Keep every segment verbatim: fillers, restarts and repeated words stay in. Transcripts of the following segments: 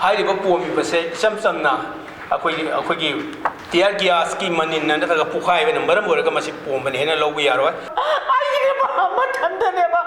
ꯍꯥꯏꯔꯤꯕ ꯄꯣꯝꯃꯤꯕꯁꯦ ꯏꯆꯝ ꯆꯝꯅ ꯑꯩꯈꯣꯏꯒꯤ, ꯑꯩꯈꯣꯏꯒꯤ tear gasꯀꯤ ꯃꯅꯤꯟꯅ ꯅꯠꯇ꯭ꯔꯒ ꯄꯣꯈꯥꯏꯕꯅ ꯃꯔꯝ ꯑꯣꯏꯔꯒ ꯃꯁꯤ ꯄꯣꯝꯕꯅꯤ ꯍꯥꯏꯅ ꯂꯧꯕ ꯌꯥꯔꯣꯏ꯫ ꯑꯩꯒꯤꯅꯦꯕ, ꯃꯊꯟꯇꯅꯦꯕ,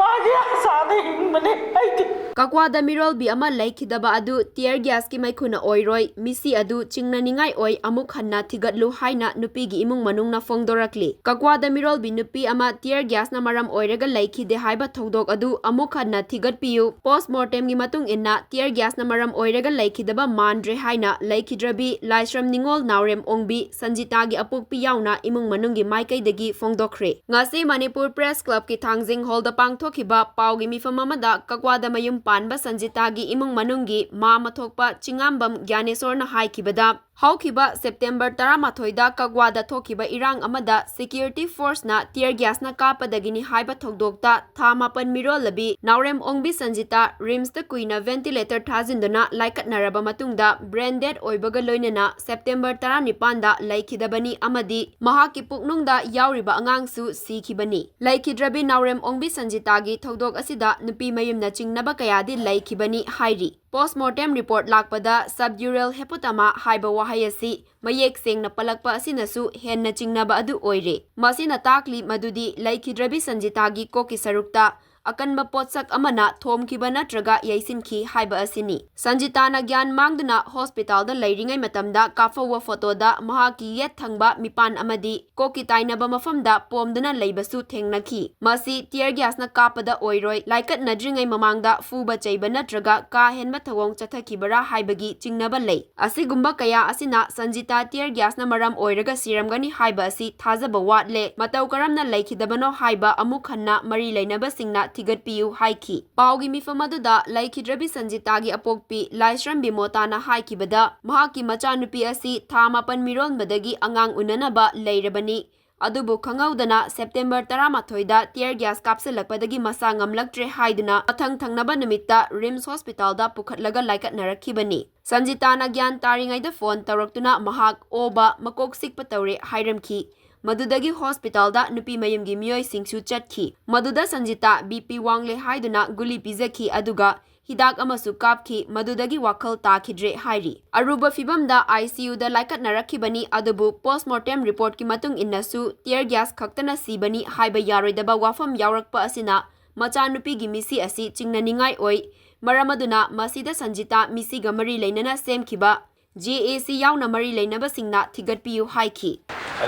ꯃꯥꯒꯤ ꯑꯁꯥꯗ ꯍꯤꯡꯕꯅꯦ ꯑꯩꯗꯤ꯫ ꯀꯛꯋꯥꯗ ꯃꯤꯔꯣꯜꯕꯤ ꯑꯃ ꯂꯩꯈꯤꯗꯕ ꯑꯗꯨ tear gasꯀꯤ ꯃꯩꯈꯨꯅ ꯑꯣꯏꯔꯣꯏ, ꯃꯤꯁꯤ ꯑꯗꯨ ꯆꯤꯡꯅꯅꯤꯡꯉꯥꯏ ꯑꯣꯏ, ꯑꯃꯨꯛ ꯍꯟꯅ ꯊꯤꯒꯠꯂꯨ ꯍꯥꯏꯅ ꯅꯨꯄꯤꯒꯤ ꯏꯃꯨꯡ ꯃꯅꯨꯡꯅ ꯐꯣꯡꯗꯣꯔꯛꯂꯤ꯫ ꯀꯛꯋꯥꯗ ꯃꯤꯔꯣꯜꯕꯤ ꯅꯨꯄꯤ ꯑꯃ tear gasꯅ ꯃꯔꯝ ꯑꯣꯏꯔꯒ ꯂꯩꯈꯤꯗꯦ ꯍꯥꯏꯕ ꯊꯧꯗꯣꯛ ꯑꯗꯨ ꯑꯃꯨꯛ ꯍꯟꯅ ꯊꯤꯒꯠꯄꯤꯌꯨ꯫ Post mortemꯒꯤ ꯃꯇꯨꯡ ꯏꯟꯅ tear gasꯅ ꯃꯔꯝ ꯑꯣꯏꯔꯒ ꯂꯩꯈꯤꯗꯕ ꯃꯥꯟꯗ꯭ꯔꯦ ꯍꯥꯏꯅ ꯂꯩꯈꯤꯗ꯭ꯔꯕꯤ ꯂꯥꯏꯁ꯭ꯔꯝ ꯅꯤꯉꯣꯜ ꯅꯥꯎꯔꯦꯝ ꯑꯣꯡꯕꯤ ꯁꯟꯖꯤꯇꯥꯒꯤ ꯑꯄꯣꯛꯄꯤ ꯌꯥꯎꯅ ꯏꯃꯨꯡ ꯃꯅꯨꯡꯒꯤ ꯃꯥꯏꯀꯩꯗꯒꯤ ꯐꯣꯡꯗꯣꯛꯈ꯭ꯔꯦ꯫ ꯉꯁꯤ ꯃꯅꯤꯄꯨꯔ Press Clubꯀꯤ ꯊꯥꯡꯖꯤꯡ ꯍꯣꯜꯗ ꯄꯥꯡꯊꯣꯛꯈꯤꯕ ꯄꯥꯎꯒꯤ ꯃꯤꯐꯝ ꯑꯃꯗ ꯀꯛꯋꯥꯗ ꯃꯌꯨꯝ ꯄꯥꯟꯕ ꯁꯟꯖꯤꯇꯥꯒꯤ ꯏꯃꯨꯡ ꯃꯅꯨꯡꯒꯤ ꯃꯃꯥ ꯊꯣꯛꯄ ꯆꯤꯉꯥꯝꯕꯝ ꯒ꯭ꯌꯥꯅꯦꯁꯣꯔꯅ ꯍꯥꯏꯈꯤꯕꯗ, ꯍꯧꯈꯤꯕ September ꯇꯔꯥꯃꯥꯊꯣꯏꯗ ꯀꯛꯋꯥꯗ ꯊꯣꯛꯈꯤꯕ ꯏꯔꯥꯡ ꯑꯃꯗ security forceꯅ tear gasꯅ ꯀꯥꯞꯄꯗꯒꯤꯅꯤ ꯍꯥꯏꯕ ꯊꯧꯗꯣꯛꯇ ꯊꯥ ꯃꯥꯄꯟ ꯃꯤꯔꯣꯜꯂꯕꯤ ꯅꯥꯎꯔꯦꯝ ꯑꯣꯡꯕꯤ ꯁꯟꯖꯤꯇꯥ RIMSꯇ ꯀꯨꯏꯅ ventilator ꯊꯥꯖꯤꯟꯗꯨꯅ ꯂꯥꯏꯀꯠꯅꯔꯕ ꯃꯇꯨꯡꯗ brain dead ꯑꯣꯏꯕꯒ ꯂꯣꯏꯅꯅ September ꯇꯔꯥꯅꯤꯄꯥꯟꯗ ꯂꯩꯈꯤꯗꯕꯅꯤ ꯑꯃꯗꯤ ꯃꯍꯥꯛꯀꯤ ꯄꯨꯛꯅꯨꯡꯗ ꯌꯥꯎꯔꯤꯕ ꯑꯉꯥꯡꯁꯨ ꯁꯤꯈꯤꯕꯅꯤ꯫ ꯂꯩꯈꯤꯗ꯭ꯔꯕꯤ ꯅꯥꯎꯔꯦꯝ ꯑꯣꯡꯕꯤ ꯁꯟꯖꯤꯇꯥꯒꯤ ꯊꯧꯗꯣꯛ ꯑꯁꯤꯗ ꯅꯨꯄꯤ ꯃꯌꯨꯝꯅ ꯆꯤꯡꯅꯕ ꯀꯌꯥꯗꯤ ꯂꯩꯈꯤꯕꯅꯤ ꯍꯥꯏꯔꯤ꯫ Post mortem report ꯂꯥꯛꯄꯗ subdural hepatoma ꯍꯥꯏꯕ ꯋꯥꯍꯩ ꯑꯁꯤ ꯃꯌꯦꯛ ꯁꯦꯡꯅ ꯄꯜꯂꯛꯄ ꯑꯁꯤꯅꯁꯨ ꯍꯦꯟꯅ ꯆꯤꯡꯅꯕ ꯑꯗꯨ ꯑꯣꯏꯔꯦ꯫ ꯃꯁꯤꯅ ꯇꯥꯛꯂꯤ ꯃꯗꯨꯗꯤ ꯂꯩꯈꯤꯗ꯭ꯔꯕꯤ ꯁꯟꯖꯤꯇꯥꯒꯤ ꯀꯣꯛꯀꯤ ꯁꯔꯨꯛꯇ ꯑꯀꯟꯕ ꯄꯣꯠꯁꯛ ꯑꯃꯅ ꯊꯣꯝꯈꯤꯕ ꯅꯠꯇ꯭ꯔꯒ ꯌꯩꯁꯤꯟꯈꯤ ꯍꯥꯏꯕ ꯑꯁꯤꯅꯤ꯫ ꯁꯟꯖꯤꯇꯥꯅ ꯒ꯭ꯌꯥꯟ ꯃꯥꯡꯗꯨꯅ ꯍꯣꯁꯄꯤꯇꯥꯜꯗ ꯂꯩꯔꯤꯉꯩ ꯃꯇꯝꯗ ꯀꯥꯞꯍꯧꯕ ꯐꯣꯇꯣꯗ ꯃꯍꯥꯛꯀꯤ ꯌꯦꯠ ꯊꯪꯕ ꯃꯤꯄꯥꯟ ꯑꯃꯗꯤ ꯀꯣꯛꯀꯤ ꯇꯥꯏꯅꯕ ꯃꯐꯝꯗ ꯄꯣꯝꯗꯨꯅ ꯂꯩꯕꯁꯨ ꯊꯦꯡꯅꯈꯤ꯫ ꯃꯁꯤ tear gasꯅ ꯀꯥꯞꯄꯗ ꯑꯣꯏꯔꯣꯏ, ꯂꯥꯏꯀꯠꯅꯗ꯭ꯔꯤꯉꯩ ꯃꯃꯥꯡꯗ ꯐꯨꯕ ꯆꯩꯕ ꯅꯠꯇ꯭ꯔꯒ ꯀꯥ ꯍꯦꯟꯕ ꯊꯧꯑꯣꯡ ꯆꯠꯊꯈꯤꯕꯔꯥ ꯍꯥꯏꯕꯒꯤ ꯆꯤꯡꯅꯕ ꯂꯩ꯫ ꯑꯁꯤꯒꯨꯝꯕ ꯀꯌꯥ ꯑꯁꯤꯅ ꯁꯟꯖꯤꯇꯥ tear gasꯅ ꯃꯔꯝ ꯑꯣꯏꯔꯒ ꯁꯤꯔꯝꯒꯅꯤ ꯍꯥꯏꯕ ꯑꯁꯤ ꯊꯥꯖꯕ ꯋꯥꯠꯂꯦ꯫ ꯃꯇꯧ ꯀꯔꯝꯅ ꯂꯩꯈꯤꯗꯕꯅꯣ ꯍꯥꯏꯕ ꯑꯃꯨꯛ ꯍꯟꯅ ꯃꯔꯤ ꯂꯩꯅꯕꯁꯤꯡꯅ ꯊꯤꯒꯠꯄꯤꯌꯨ ꯍꯥꯏꯈꯤ꯫ ꯄꯥꯎꯒꯤ ꯃꯤꯐꯝ ꯑꯗꯨꯗ ꯂꯩꯈꯤꯗ꯭ꯔꯕꯤ ꯁꯟꯖꯤꯇꯥꯒꯤ ꯑꯄꯣꯛꯄꯤ ꯂꯥꯏꯁ꯭ꯔꯝ ꯕꯤꯃꯣꯇꯥꯅ ꯍꯥꯏꯈꯤꯕꯗ, ꯃꯍꯥꯛꯀꯤ ꯃꯆꯥꯅꯨꯄꯤ ꯑꯁꯤ ꯊꯥ ꯃꯥꯄꯟ ꯃꯤꯔꯣꯟꯕꯗꯒꯤ ꯑꯉꯥꯡ ꯎꯅꯅꯕ ꯂꯩꯔꯕꯅꯤ꯫ ꯑꯗꯨꯕꯨ ꯈꯪꯍꯧꯗꯅ September ꯇꯔꯥꯃꯥꯊꯣꯏꯗ tear gas ꯀꯥꯞꯁꯤꯜꯂꯛꯄꯗꯒꯤ ꯃꯁꯥ ꯉꯝꯂꯛꯇ꯭ꯔꯦ ꯍꯥꯏꯗꯨꯅ ꯃꯊꯪ ꯊꯪꯅꯕ ꯅꯨꯃꯤꯠꯇ RIMS ꯍꯣꯁꯄꯤꯇꯥꯜꯗ ꯄꯨꯈꯠꯂꯒ ꯂꯥꯏꯀꯠꯅꯔꯛꯈꯤꯕꯅꯤ꯫ ꯁꯟꯖꯤꯇꯥꯅ ꯒ꯭ꯌꯥꯟ ꯇꯥꯔꯤꯉꯩꯗ ꯐꯣꯟ ꯇꯧꯔꯛꯇꯨꯅ ꯃꯍꯥꯛ ꯑꯣꯕ, ꯃꯀꯣꯛ ꯆꯤꯛꯄ ꯇꯧꯔꯦ ꯍꯥꯏꯔꯝꯈꯤ꯫ ꯃꯗꯨꯗꯒꯤ ꯍꯣꯁꯄꯤꯇꯥꯜꯗ ꯅꯨꯄꯤ ꯃꯌꯨꯝꯒꯤ ꯃꯤꯑꯣꯏꯁꯤꯡꯁꯨ ꯆꯠꯈꯤ꯫ ꯃꯗꯨꯗ ꯁꯟꯖꯤꯇꯥ BP ꯋꯥꯡꯂꯦ ꯍꯥꯏꯗꯨꯅ ꯒꯨꯂꯤ ꯄꯤꯖꯈꯤ, ꯑꯗꯨꯒ ꯍꯤꯗꯥꯛ ꯑꯃꯁꯨ ꯀꯥꯞꯈꯤ꯫ ꯃꯗꯨꯗꯒꯤ ꯋꯥꯈꯜ ꯇꯥꯈꯤꯗ꯭ꯔꯦ ꯍꯥꯏꯔꯤ꯫ ꯑꯔꯨꯕ ꯐꯤꯚꯝꯗ ICUꯗ ꯂꯥꯏꯀꯠꯅꯔꯛꯈꯤꯕꯅꯤ, ꯑꯗꯨꯕꯨ postmortem reportꯀꯤ ꯃꯇꯨꯡ ꯏꯟꯅꯁꯨ tear gas ꯈꯛꯇꯅ ꯁꯤꯕꯅꯤ ꯍꯥꯏꯕ ꯌꯥꯔꯣꯏꯗꯕ ꯋꯥꯐꯝ ꯌꯥꯎꯔꯛꯄ ꯑꯁꯤꯅ ꯃꯆꯥꯅꯨꯄꯤꯒꯤ ꯃꯤꯁꯤ ꯑꯁꯤ ꯆꯤꯡꯅꯅꯤꯡꯉꯥꯏ ꯑꯣꯏ꯫ ꯃꯔꯝ ꯑꯗꯨꯅ ꯃꯁꯤꯗ ꯁꯟꯖꯤꯇꯥ ꯃꯤꯁꯤꯒ ꯃꯔꯤ ꯂꯩꯅꯅ ꯁꯦꯝꯈꯤꯕ JAC ꯌꯥꯎꯅ ꯃꯔꯤ ꯂꯩꯅꯕꯁꯤꯡꯅ ꯊꯤꯒꯠꯄꯤꯌꯨ ꯍꯥꯏꯈꯤ꯫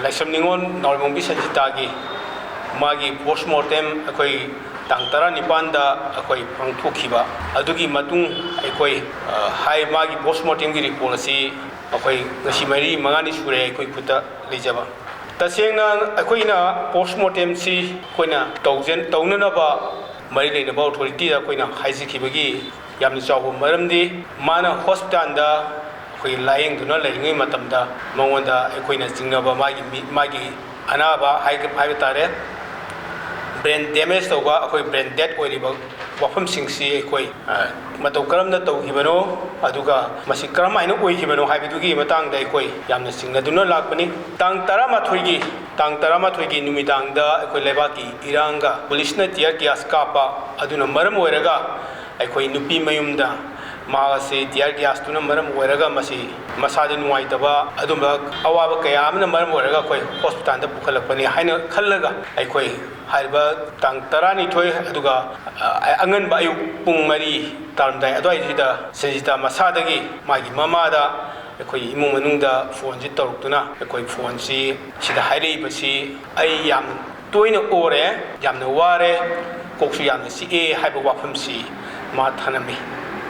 ꯂꯥꯏꯁ꯭ꯔꯝ ꯅꯤꯉꯣꯜ ꯅꯥꯎꯔꯦꯝꯕꯝꯒꯤ ꯁꯟꯖꯤꯇꯥꯒꯤ ꯃꯥꯒꯤ postmortem ꯑꯩꯈꯣꯏ ꯇꯥꯡ ꯇꯔꯥꯅꯤꯄꯥꯟꯗ ꯑꯩꯈꯣꯏ ꯄꯥꯡꯊꯣꯛꯈꯤꯕ ꯑꯗꯨꯒꯤ ꯃꯇꯨꯡ ꯑꯩꯈꯣꯏ, ꯑ, ꯍꯥꯏ, ꯃꯥꯒꯤ postmortemꯒꯤ report ꯑꯁꯤ ꯑꯩꯈꯣꯏ ꯉꯁꯤ ꯃꯔꯤ ꯃꯉꯥꯅꯤ ꯁꯨꯔꯦ ꯑꯩꯈꯣꯏ ꯈꯨꯠꯇ ꯂꯩꯖꯕ꯫ ꯇꯁꯦꯡꯅ ꯑꯩꯈꯣꯏꯅ postmortemꯁꯤ ꯑꯩꯈꯣꯏꯅ ꯇꯧꯖ-, ꯇꯧꯅꯅꯕ ꯃꯔꯤ ꯂꯩꯅꯕ authorityꯗ ꯑꯩꯈꯣꯏꯅ ꯍꯥꯏꯖꯈꯤꯕꯒꯤ ꯌꯥꯝꯅ ꯆꯥꯎꯕ ꯃꯔꯝꯗꯤ ꯃꯥꯅ hospitalꯗ ꯑꯩꯈꯣꯏ ꯂꯥꯌꯦꯡꯗꯨꯅ ꯂꯩꯔꯤꯉꯩ ꯃꯇꯝꯗ ꯃꯉꯣꯟꯗ ꯑꯩꯈꯣꯏꯅ ꯆꯤꯡꯅꯕ ꯃꯥꯒꯤ ꯃꯤ-, ꯃꯥꯒꯤ ꯑꯅꯥꯕ ꯍꯥꯏꯒ-, ꯍꯥꯏꯕ ꯇꯥꯔꯦ, brain damage ꯇꯧꯕ, ꯑꯩꯈꯣꯏ brain dead ꯑꯣꯏꯔꯤꯕ ꯋꯥꯐꯝꯁꯤꯡꯁꯤ ꯑꯩꯈꯣꯏ, ꯑ, ꯃꯇꯧ ꯀꯔꯝꯅ ꯇꯧꯈꯤꯕꯅꯣ, ꯑꯗꯨꯒ ꯃꯁꯤ ꯀꯔꯝꯍꯥꯏꯅ ꯑꯣꯏꯈꯤꯕꯅꯣ ꯍꯥꯏꯕꯗꯨꯒꯤ ꯃꯇꯥꯡꯗ ꯑꯩꯈꯣꯏ ꯌꯥꯝꯅ ꯆꯤꯡꯅꯗꯨꯅ ꯂꯥꯛꯄꯅꯤ꯫ ꯇꯥꯡ ꯇꯔꯥꯃꯥꯊꯣꯏꯒꯤ, ꯇꯥꯡ ꯇꯔꯥꯃꯥꯊꯣꯏꯒꯤ ꯅꯨꯃꯤꯗꯥꯡꯗ ꯑꯩꯈꯣꯏ ꯂꯩꯕꯥꯛꯀꯤ ꯏꯔꯥꯡꯒ policeꯅ tear gas ꯀꯥꯞꯄ ꯑꯗꯨꯅ ꯃꯔꯝ ꯑꯣꯏꯔꯒ ꯑꯩꯈꯣꯏ ꯅꯨꯄꯤ ꯃꯌꯨꯝꯗ ꯃꯍꯥꯛ ꯑꯁꯤ tear gasꯇꯨꯅ ꯃꯔꯝ ꯑꯣꯏꯔꯒ ꯃꯁꯤ ꯃꯁꯥꯗ ꯅꯨꯡꯉꯥꯏꯇꯕ ꯑꯗꯨꯝꯕ ꯑꯋꯥꯕ ꯀꯌꯥ ꯑꯃꯅ ꯃꯔꯝ ꯑꯣꯏꯔꯒ ꯑꯩꯈꯣꯏ hospitalꯗ ꯄꯨꯈꯠꯂꯛꯄꯅꯤ ꯍꯥꯏꯅ ꯈꯜꯂꯒ ꯑꯩꯈꯣꯏ ꯍꯥꯏꯔꯤꯕ ꯇꯥꯡ ꯇꯔꯥꯅꯤꯊꯣꯏ ꯑꯗꯨꯒ, ꯑ, ꯑꯉꯟꯕ ꯑꯌꯨꯛ ꯄꯨꯡ ꯃꯔꯤ ꯇꯥꯔꯝꯗꯥꯏ ꯑꯗꯨꯋꯥꯏꯁꯤꯗ ꯁꯟꯖꯤꯇꯥ ꯃꯁꯥꯗꯒꯤ ꯃꯥꯒꯤ ꯃꯃꯥꯗ ꯑꯩꯈꯣꯏ ꯏꯃꯨꯡ ꯃꯅꯨꯡꯗ phoneꯁꯤ ꯇꯧꯔꯛꯇꯨꯅ ꯑꯩꯈꯣꯏ phoneꯁꯤ ꯁꯤꯗ ꯍꯥꯏꯔꯛꯏꯕꯁꯤ ꯑꯩ ꯌꯥꯝ ꯇꯣꯏꯅ ꯑꯣꯔꯦ, ꯌꯥꯝꯅ ꯋꯥꯔꯦ, ꯀꯣꯛꯁꯨ ꯌꯥꯝꯅ ꯆꯤꯛꯑꯦ ꯍꯥꯏꯕ ꯋꯥꯐꯝꯁꯤ ꯃꯥ ꯊꯅꯝꯃꯤ꯫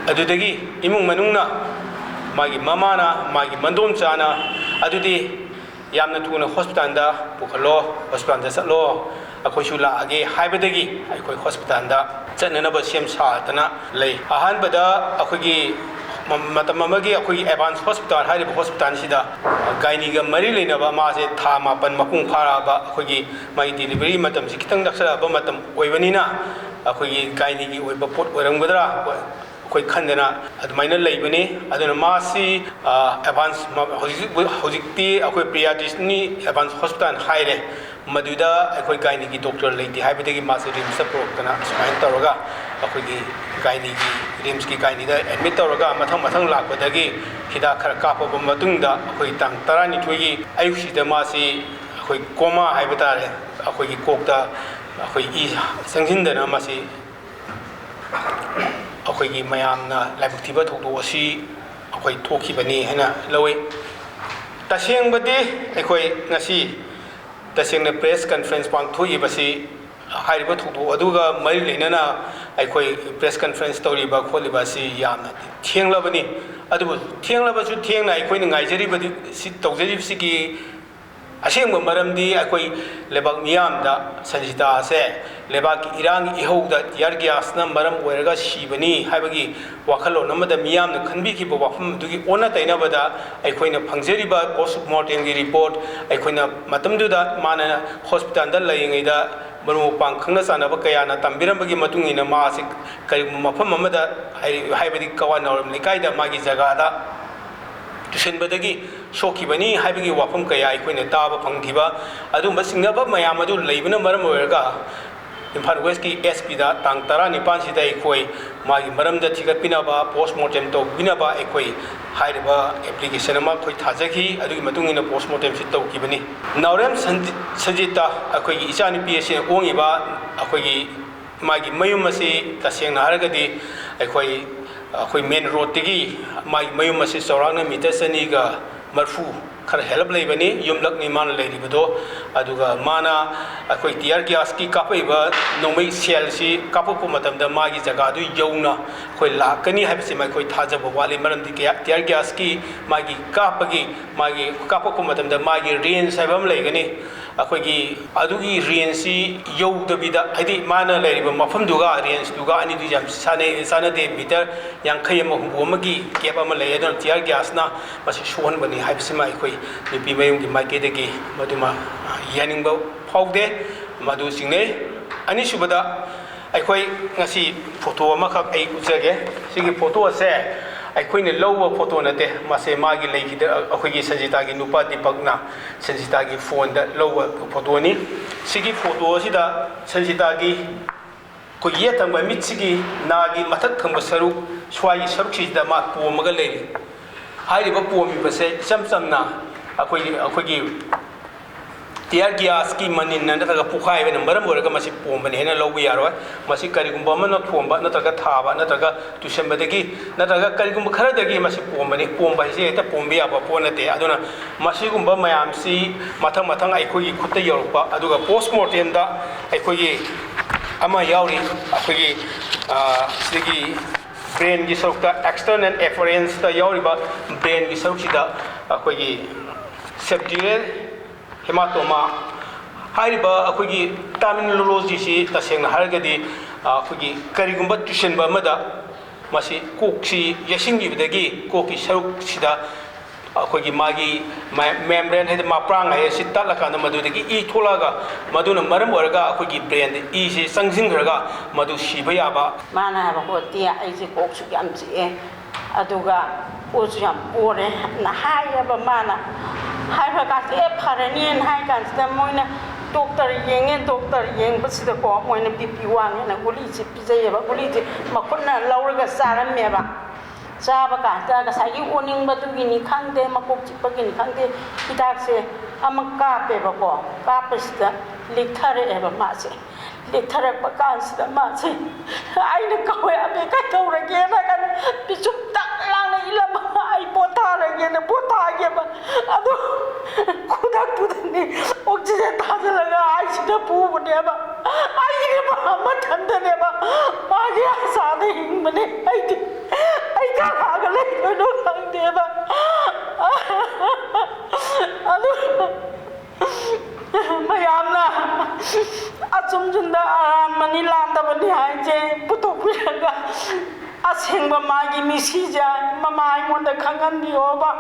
ꯑꯗꯨꯗꯒꯤ ꯏꯃꯨꯡ ꯃꯅꯨꯡꯅ, ꯃꯥꯒꯤ ꯃꯃꯥꯅ, ꯃꯥꯒꯤ ꯃꯟꯗꯣꯝꯆꯥꯅ, "ꯑꯗꯨꯗꯤ ꯌꯥꯝꯅ ꯊꯨꯅ hospitalꯗ ꯄꯨꯈꯠꯂꯣ, hospitalꯗ ꯆꯠꯂꯣ, ꯑꯩꯈꯣꯏꯁꯨ ꯂꯥꯛꯑꯒꯦ" ꯍꯥꯏꯕꯗꯒꯤ ꯑꯩꯈꯣꯏ hospitalꯗ ꯆꯠꯅꯅꯕ ꯁꯦꯝ ꯁꯥꯗꯅ ꯂꯩ꯫ ꯑꯍꯥꯟꯕꯗ ꯑꯩꯈꯣꯏꯒꯤ ꯃ-, ꯃꯇꯝ ꯑꯃꯒꯤ ꯑꯩꯈꯣꯏꯒꯤ Advance Hospital ꯍꯥꯏꯔꯤꯕ hospitalꯁꯤꯗ gynaeꯒ ꯃꯔꯤ ꯂꯩꯅꯕ ꯃꯥꯁꯦ ꯊꯥ ꯃꯥꯄꯟ ꯃꯄꯨꯡ ꯐꯥꯔꯛꯑꯕ, ꯑꯩꯈꯣꯏꯒꯤ ꯃꯥꯒꯤ delivery ꯃꯇꯝꯁꯤ ꯈꯤꯇꯪ ꯅꯛꯁꯜꯂꯛꯑꯕ ꯃꯇꯝ ꯑꯣꯏꯕꯅꯤꯅ ꯑꯩꯈꯣꯏꯒꯤ gynaeꯒꯤ ꯑꯣꯏꯕ ꯄꯣꯠ ꯑꯣꯏꯔꯝꯒꯗ꯭ꯔꯥ ꯑꯩꯈꯣꯏ ꯈꯟꯗꯅ ꯑꯗꯨꯃꯥꯏꯅ ꯂꯩꯕꯅꯤ꯫ ꯑꯗꯨꯅ ꯃꯥꯁꯤ, ꯑ, advance ꯃ-, ꯍꯧꯖꯤꯛ, ꯍꯧꯖꯤꯛꯇꯤ ꯑꯩꯈꯣꯏ pediatricianꯅꯤ, Advance Hospital ꯍꯥꯏꯔꯦ꯫ ꯃꯗꯨꯗ ꯑꯩꯈꯣꯏ gynaeꯒꯤ doctor ꯂꯩꯇꯦ ꯍꯥꯏꯕꯗꯒꯤ ꯃꯥꯁꯦ RIMSꯇ ꯄꯨꯔꯛꯇꯅ ꯑꯁꯨꯃꯥꯏꯅ ꯇꯧꯔꯒ ꯑꯩꯈꯣꯏꯒꯤ gynaeꯒꯤ ꯔꯤꯝꯁꯀꯤ ꯒꯥꯏꯅꯤꯗ ꯑꯦꯗꯃꯤꯠ ꯇꯧꯔꯒ ꯃꯊꯪ ꯃꯊꯪ ꯂꯥꯛꯄꯗꯒꯤ ꯍꯤꯗꯥꯛ ꯈꯔ ꯀꯥꯞꯄꯕ ꯃꯇꯨꯡꯗ ꯑꯩꯈꯣꯏ ꯇꯥꯡ ꯇꯔꯥꯅꯤꯊꯣꯏꯒꯤ ꯑꯌꯨꯛꯁꯤꯗ ꯃꯥꯁꯤ ꯑꯩꯈꯣꯏ ꯀꯣꯃꯥ ꯍꯥꯏꯕ ꯇꯥꯔꯦ, ꯑꯩꯈꯣꯏꯒꯤ ꯀꯣꯛꯇ ꯑꯩꯈꯣꯏ ꯏ ꯆꯪꯁꯤꯟꯗꯅ ꯃꯁꯤ ꯑꯩꯈꯣꯏꯒꯤ ꯃꯌꯥꯝꯅ ꯂꯥꯏꯕꯛ ꯊꯤꯕ ꯊꯧꯗꯣꯛ ꯑꯁꯤ ꯑꯩꯈꯣꯏ ꯊꯣꯛꯈꯤꯕꯅꯤ ꯍꯥꯏꯅ ꯂꯧꯏ꯫ ꯇꯁꯦꯡꯕꯗꯤ ꯑꯩꯈꯣꯏ ꯉꯁꯤ ꯇꯁꯦꯡꯅ ꯄ꯭ꯔꯦꯁ ꯀꯟꯐꯔꯦꯟꯁ ꯄꯥꯡꯊꯣꯛꯏꯕꯁꯤ ꯍꯥꯏꯔꯤꯕ ꯊꯧꯗꯣꯛ ꯑꯗꯨꯒ ꯃꯔꯤ ꯂꯩꯅꯅ ꯑꯩꯈꯣꯏ ꯄ꯭ꯔꯦꯁ ꯀꯟꯐꯔꯦꯟꯁ ꯇꯧꯔꯤꯕ ꯈꯣꯠꯂꯤꯕ ꯑꯁꯤ ꯌꯥꯝꯅ ꯊꯦꯡꯂꯕꯅꯤ꯫ ꯑꯗꯨꯕꯨ ꯊꯦꯡꯂꯕꯁꯨ ꯊꯦꯡꯅ ꯑꯩꯈꯣꯏꯅ ꯉꯥꯏꯖꯔꯤꯕꯗꯤ ꯁꯤ ꯇꯧꯖꯔꯤꯕꯁꯤꯒꯤ ꯑꯁꯦꯡꯕ ꯃꯔꯝꯗꯤ ꯑꯩꯈꯣꯏ ꯂꯩꯕꯥꯛ ꯃꯤꯌꯥꯝꯗ ꯁꯟꯖꯤꯇꯥ ꯑꯁꯦ ꯂꯩꯕꯥꯛꯀꯤ ꯏꯔꯥꯡꯒꯤ ꯏꯍꯧꯗ ꯇꯤꯌꯥꯔ ꯒ꯭ꯌꯥꯁꯅ ꯃꯔꯝ ꯑꯣꯏꯔꯒ ꯁꯤꯕꯅꯤ ꯍꯥꯏꯕꯒꯤ ꯋꯥꯈꯜꯂꯣꯟ ꯑꯃꯗ ꯃꯤꯌꯥꯝꯅ ꯈꯟꯕꯤꯈꯤꯕ ꯋꯥꯐꯝ ꯑꯗꯨꯒꯤ ꯑꯣꯟꯅ ꯇꯩꯅꯕꯗ ꯑꯩꯈꯣꯏꯅ ꯐꯪꯖꯔꯤꯕ ꯄꯣꯁ ꯃꯣꯔꯇꯦꯝꯒꯤ ꯔꯤꯄꯣꯔꯠ, ꯑꯩꯈꯣꯏꯅ ꯃꯇꯝꯗꯨꯗ ꯃꯥꯅ ꯍꯣꯁꯄꯤꯇꯥꯜꯗ ꯂꯩꯔꯤꯉꯩꯗ ꯃꯔꯨꯞ ꯃꯄꯥꯡ ꯈꯪꯅ ꯆꯥꯟꯅꯕ ꯀꯌꯥꯅ ꯇꯝꯕꯤꯔꯝꯕꯒꯤ ꯃꯇꯨꯡ ꯏꯟꯅ ꯃꯥ ꯑꯁꯤ ꯀꯔꯤꯒꯨꯝꯕ ꯃꯐꯝ ꯑꯃꯗ, ꯍꯥꯏ-, ꯍꯥꯏꯕꯗꯤ ꯀꯋꯥ ꯅꯥꯎꯔꯦꯝ ꯂꯩꯀꯥꯏꯗ ꯃꯥꯒꯤ ꯖꯒꯥꯗ ꯇꯨꯁꯤꯟꯕꯗꯒꯤ ꯁꯣꯛꯈꯤꯕꯅꯤ ꯍꯥꯏꯕꯒꯤ ꯋꯥꯐꯝ ꯀꯌꯥ ꯑꯩꯈꯣꯏꯅ ꯇꯥꯕ ꯐꯪꯈꯤꯕ, ꯑꯗꯨꯒꯨꯝꯕ ꯆꯤꯡꯅꯕ ꯃꯌꯥꯝ ꯑꯗꯨ ꯂꯩꯕꯅ ꯃꯔꯝ ꯑꯣꯏꯔꯒ ꯏꯝꯐꯥꯜ ꯋꯦꯁꯀꯤ ꯑꯦꯁ ꯄꯤꯗ ꯇꯥꯡ ꯇꯔꯥꯅꯤꯄꯥꯟꯁꯤꯗ ꯑꯩꯈꯣꯏ ꯃꯥꯒꯤ ꯃꯔꯝꯗ ꯊꯤꯒꯠꯄꯤꯅꯕ, ꯄꯣꯁ ꯃꯣꯔꯇꯦꯝ ꯇꯧꯕꯤꯅꯕ ꯑꯩꯈꯣꯏ ꯍꯥꯏꯔꯤꯕ ꯑꯦꯄ꯭ꯂꯤꯀꯦꯁꯟ ꯑꯃ ꯑꯩꯈꯣꯏ ꯊꯥꯖꯈꯤ꯫ ꯑꯗꯨꯒꯤ ꯃꯇꯨꯡ ꯏꯟꯅ ꯄꯣꯁ ꯃꯣꯔꯇꯦꯝꯁꯤ ꯇꯧꯈꯤꯕꯅꯤ꯫ ꯅꯥꯎꯔꯦꯝ ꯁꯟꯖꯤ-, ꯁꯟꯖꯤꯠꯇ ꯑꯩꯈꯣꯏꯒꯤ ꯏꯆꯥꯅꯨꯄꯤ ꯑꯁꯤꯅ ꯑꯣꯡꯉꯤꯕ ꯑꯩꯈꯣꯏꯒꯤ ꯃꯥꯒꯤ ꯃꯌꯨꯝ ꯑꯁꯤ ꯇꯁꯦꯡꯅ ꯍꯥꯏꯔꯒꯗꯤ ꯑꯩꯈꯣꯏ, ꯑꯩꯈꯣꯏ ꯃꯦꯟ ꯔꯣꯗꯇꯒꯤ ꯃꯥꯒꯤ ꯃꯌꯨꯝ ꯑꯁꯤ ꯆꯥꯎꯔꯥꯛꯅ ꯃꯤꯇꯔ ꯆꯅꯤꯒ ꯃꯔꯐꯨ ꯈꯔ ꯍꯦꯜꯂꯞ ꯂꯩꯕꯅꯤ, ꯌꯨꯝꯂꯛꯅꯤ ꯃꯥꯅ ꯂꯩꯔꯤꯕꯗꯣ꯫ ꯑꯗꯨꯒ ꯃꯥꯅ ꯑꯩꯈꯣꯏ ꯇꯤꯌꯥꯔ ꯒ꯭ꯌꯥꯁꯀꯤ ꯀꯥꯞꯄꯛꯏꯕ ꯅꯣꯡꯃꯩ ꯁꯦꯜꯁꯤ ꯀꯥꯞꯄꯛꯄ ꯃꯇꯝꯗ ꯃꯥꯒꯤ ꯖꯒꯥꯗꯨ ꯌꯧꯅ ꯑꯩꯈꯣꯏ ꯂꯥꯛꯀꯅꯤ ꯍꯥꯏꯕꯁꯤꯃ ꯑꯩꯈꯣꯏ ꯊꯥꯖꯕ ꯋꯥꯠꯂꯤ꯫ ꯃꯔꯝꯗꯤ ꯀꯌꯥ-, ꯇꯤꯌꯥꯔ ꯒ꯭ꯌꯥꯁꯀꯤ ꯃꯥꯒꯤ ꯀꯥꯞꯄꯒꯤ ꯃꯥꯒꯤ ꯀꯥꯞꯄꯛꯄ ꯃꯇꯝꯗ ꯃꯥꯒꯤ ꯔꯦꯟꯖ ꯍꯥꯏꯕ ꯑꯃ ꯂꯩꯒꯅꯤ꯫ ꯑꯩꯈꯣꯏꯒꯤ ꯑꯗꯨꯒꯤ ꯔꯦꯟꯖꯁꯤ ꯌꯧꯗꯕꯤꯗ, ꯍꯥꯏꯗꯤ ꯃꯥꯅ ꯂꯩꯔꯤꯕ ꯃꯐꯝꯗꯨꯒ ꯔꯦꯟꯖꯇꯨꯒ ꯑꯅꯤꯗꯨ ꯌꯥꯝ ꯆꯥꯟꯅꯩ, ꯆꯥꯟꯅꯗꯦ꯫ ꯃꯤꯇꯔ ꯌꯥꯡꯈꯩ ꯑꯃ, ꯍꯨꯝꯐꯨ ꯑꯃꯒꯤ ꯒꯦꯞ ꯑꯃ ꯂꯩ꯫ ꯑꯗꯨꯅ ꯇꯤꯌꯥꯔ ꯒ꯭ꯌꯥꯁꯅ ꯃꯁꯤ ꯁꯣꯛꯍꯟꯕꯅꯤ ꯍꯥꯏꯕꯁꯤꯃ ꯑꯩꯈꯣꯏ ꯅꯨꯄꯤ ꯃꯌꯨꯝꯒꯤ ꯃꯥꯏꯀꯩꯗꯒꯤ ꯃꯗꯨꯃ, ꯑ, ꯌꯥꯅꯤꯡꯕ ꯐꯥꯎꯗꯦ꯫ ꯃꯗꯨ ꯆꯤꯡꯅꯩ꯫ ꯑꯅꯤꯁꯨꯕꯗ, ꯑꯩꯈꯣꯏ ꯉꯁꯤ ꯐꯣꯇꯣ ꯑꯃꯈꯛ ꯑꯩ ꯎꯠꯆꯒꯦ꯫ ꯁꯤꯒꯤ ꯐꯣꯇꯣ ꯑꯁꯦ ꯑꯩꯈꯣꯏꯅ ꯂꯧꯕ ꯐꯣꯇꯣ ꯅꯠꯇꯦ, ꯃꯁꯦ ꯃꯥꯒꯤ ꯂꯩꯈꯤꯗ-, ꯑꯩꯈꯣꯏꯒꯤ ꯁꯟꯖꯤꯇꯥꯒꯤ ꯅꯨꯄꯥ ꯗꯤꯄꯛꯅ ꯁꯟꯖꯤꯇꯥꯒꯤ ꯐꯣꯟꯗ ꯂꯧꯕ ꯐꯣꯇꯣꯅꯤ꯫ ꯁꯤꯒꯤ ꯐꯣꯇꯣ ꯑꯁꯤꯗ ꯁꯟꯖꯤꯇꯥꯒꯤ ꯑꯩꯈꯣꯏꯒꯤ ꯌꯦꯠ ꯊꯪꯕ ꯃꯤꯠꯁꯤꯒꯤ ꯅꯥꯒꯤ ꯃꯊꯛ ꯊꯪꯕ ꯁꯔꯨꯛ, ꯁ꯭ꯋꯥꯏꯒꯤ ꯁꯔꯨꯛꯁꯤꯗ ꯃꯥ ꯄꯣꯝꯃꯒ ꯂꯩꯔꯤ꯫ ꯍꯥꯏꯔꯤꯕ ꯄꯣꯝꯃꯤꯕꯁꯦ ꯏꯆꯝ ꯆꯝꯅ ꯑꯩꯈꯣꯏꯒꯤ, ꯑꯩꯈꯣꯏꯒꯤ tear gasꯀꯤ ꯃꯅꯤꯟꯅ ꯅꯠꯇ꯭ꯔꯒ ꯄꯣꯈꯥꯏꯕꯅ ꯃꯔꯝ ꯑꯣꯏꯔꯒ ꯃꯁꯤ ꯄꯣꯝꯕꯅꯤ ꯍꯥꯏꯅ ꯂꯧꯕ ꯌꯥꯔꯣꯏ꯫ ꯃꯁꯤ ꯀꯔꯤꯒꯨꯝꯕ ꯑꯃꯅ ꯊꯣꯝꯕ ꯅꯠꯇ꯭ꯔꯒ ꯊꯥꯕ ꯅꯠꯇ꯭ꯔꯒ ꯇꯨꯁꯟꯕꯗꯒꯤ ꯅꯠꯇ꯭ꯔꯒ ꯀꯔꯤꯒꯨꯝꯕ ꯈꯔꯗꯒꯤ ꯃꯁꯤ ꯄꯣꯝꯕꯅꯤ꯫ ꯄꯣꯝꯕ ꯍꯥꯏꯁꯤ ꯍꯦꯛꯇ ꯄꯣꯝꯕ ꯌꯥꯕ ꯄꯣꯠ ꯅꯠꯇꯦ꯫ ꯑꯗꯨꯅ ꯃꯁꯤꯒꯨꯝꯕ ꯃꯌꯥꯝꯁꯤ ꯃꯊꯪ ꯃꯊꯪ ꯑꯩꯈꯣꯏꯒꯤ ꯈꯨꯠꯇ ꯌꯧꯔꯛꯄ, ꯑꯗꯨꯒ post mortemꯗ ꯑꯩꯈꯣꯏꯒꯤ ꯑꯃ ꯌꯥꯎꯔꯤ, ꯑꯩꯈꯣꯏꯒꯤ, ꯑ, ꯁꯤꯒꯤ brainꯒꯤ ꯁꯔꯨꯛꯇ, external appearanceꯇ ꯌꯥꯎꯔꯤꯕ brainꯒꯤ ꯁꯔꯨꯛꯁꯤꯗ ꯑꯩꯈꯣꯏꯒꯤ subdural hematoma ꯍꯥꯏꯔꯤꯕ ꯑꯩꯈꯣꯏꯒꯤ terminologyꯁꯤ ꯇꯁꯦꯡꯅ ꯍꯥꯏꯔꯒꯗꯤ, ꯑ, ꯑꯩꯈꯣꯏꯒꯤ ꯀꯔꯤꯒꯨꯝꯕ ꯇꯨꯁꯟꯕ ꯑꯃꯗ ꯃꯁꯤ ꯀꯣꯛꯁꯤ ꯌꯩꯁꯤꯟꯈꯤꯕꯗꯒꯤ ꯀꯣꯛꯀꯤ ꯁꯔꯨꯛꯁꯤꯗ ꯑꯩꯈꯣꯏꯒꯤ ꯃꯥꯒꯤ membrane ꯍꯥꯏꯗꯤ ꯃꯄ꯭ꯔꯥꯡ ꯍꯥꯏ ꯑꯁꯤ ꯇꯠꯂꯀꯥꯟꯗ ꯃꯗꯨꯗꯒꯤ ꯏ ꯊꯣꯛꯂꯛꯑꯒ ꯃꯗꯨꯅ ꯃꯔꯝ ꯑꯣꯏꯔꯒ ꯑꯩꯈꯣꯏꯒꯤ brainꯗ ꯏꯁꯤ ꯆꯪꯁꯤꯟꯈ꯭ꯔꯒ ꯃꯗꯨ ꯁꯤꯕ ꯌꯥꯕ꯫ ꯃꯥꯅ ꯍꯥꯏꯕ ꯄꯣꯠꯇꯤ ꯑꯩꯁꯦ ꯀꯣꯛꯁꯨ ꯌꯥꯝ ꯆꯤꯛꯑꯦ, ꯑꯗꯨꯒ ꯄꯣꯠꯁꯨ ꯌꯥꯝ ꯄꯣꯔꯦ ꯅ ꯍꯥꯏꯌꯦꯕ꯫ ꯃꯥꯅ ꯍꯥꯏꯕ ꯀꯥꯟꯁꯦ ꯑꯦ ꯐꯔꯅꯤꯅ ꯍꯥꯏ ꯀꯥꯟꯁꯤꯗ ꯃꯣꯏꯅ doctor ꯌꯦꯡꯉꯦ꯫ Doctor ꯌꯦꯡꯕꯁꯤꯗꯀꯣ ꯃꯣꯏꯅ BP ꯋꯥꯡꯉꯦꯅ ꯒꯨꯂꯤꯁꯦ ꯄꯤꯖꯩꯌꯦꯕ꯫ ꯒꯨꯂꯤꯁꯦ ꯃꯈꯨꯠꯅ ꯂꯧꯔꯒ ꯆꯥꯔꯝꯃꯦꯕ꯫ ꯆꯥꯕ ꯀꯥꯟꯁꯤꯗ ꯉꯁꯥꯏꯒꯤ ꯑꯣꯅꯤꯡꯕꯗꯨꯒꯤꯅꯤ ꯈꯪꯗꯦ, ꯃꯀꯣꯛ ꯆꯤꯛꯄꯒꯤꯅꯤ ꯈꯪꯗꯦ, ꯍꯤꯗꯥꯛꯁꯦ ꯑꯃ ꯀꯥꯞꯄꯦꯕꯀꯣ꯫ ꯀꯥꯞꯄꯁꯤꯗ ꯂꯦꯛꯊꯔꯛꯑꯦꯕ ꯃꯥꯁꯦ꯫ ꯂꯦꯛꯊꯔꯛꯄ ꯀꯥꯟꯁꯤꯗ ꯃꯥꯁꯦ ꯑꯩꯅ ꯀꯧꯋꯦ, "ꯑꯕꯦ, ꯀꯩꯗꯧꯔꯒꯦꯅ?" ꯀꯥꯏꯅ ꯄꯤꯁꯨꯝ ꯇꯛ ꯂꯥꯎꯅ ꯏꯜꯂꯝꯃꯒ ꯑꯩ ꯄꯣꯊꯥꯔꯒꯦꯅ ꯄꯣꯊꯥꯒꯦꯕ꯫ ꯑꯗꯣ ꯈꯨꯗꯛꯇꯨꯗꯅꯤ oxygen ꯊꯥꯖꯤꯜꯂꯒ ꯑꯥꯏ ꯁꯤꯗ ꯄꯨꯕꯅꯦꯕ꯫ ꯑꯩꯅꯦꯕ ꯃꯊꯟꯗꯅꯦꯕ ꯃꯥꯒꯤ ꯑꯁꯥꯗ ꯍꯤꯡꯕꯅꯦ꯫ ꯑꯩꯗꯤ ꯑꯩ ꯀꯅꯥꯒ ꯂꯩꯗꯣꯏꯅꯣ ꯈꯪꯗꯦꯕ꯫ ꯑꯗꯨ ꯃꯌꯥꯝꯅ ꯑꯆꯨꯝ ꯆꯨꯝꯗ ꯑꯔꯥꯟꯕꯅꯤ ꯂꯥꯟꯗꯕꯅꯤ ꯍꯥꯏꯁꯦ ꯄꯨꯊꯣꯛꯄꯤꯔꯒ ꯑꯁꯦꯡꯕ ꯃꯥꯒꯤ ꯃꯤꯁꯤꯁꯦ ꯃꯃꯥ ꯑꯩꯉꯣꯟꯗ ꯈꯪꯍꯟꯕꯤꯌꯣꯕ꯫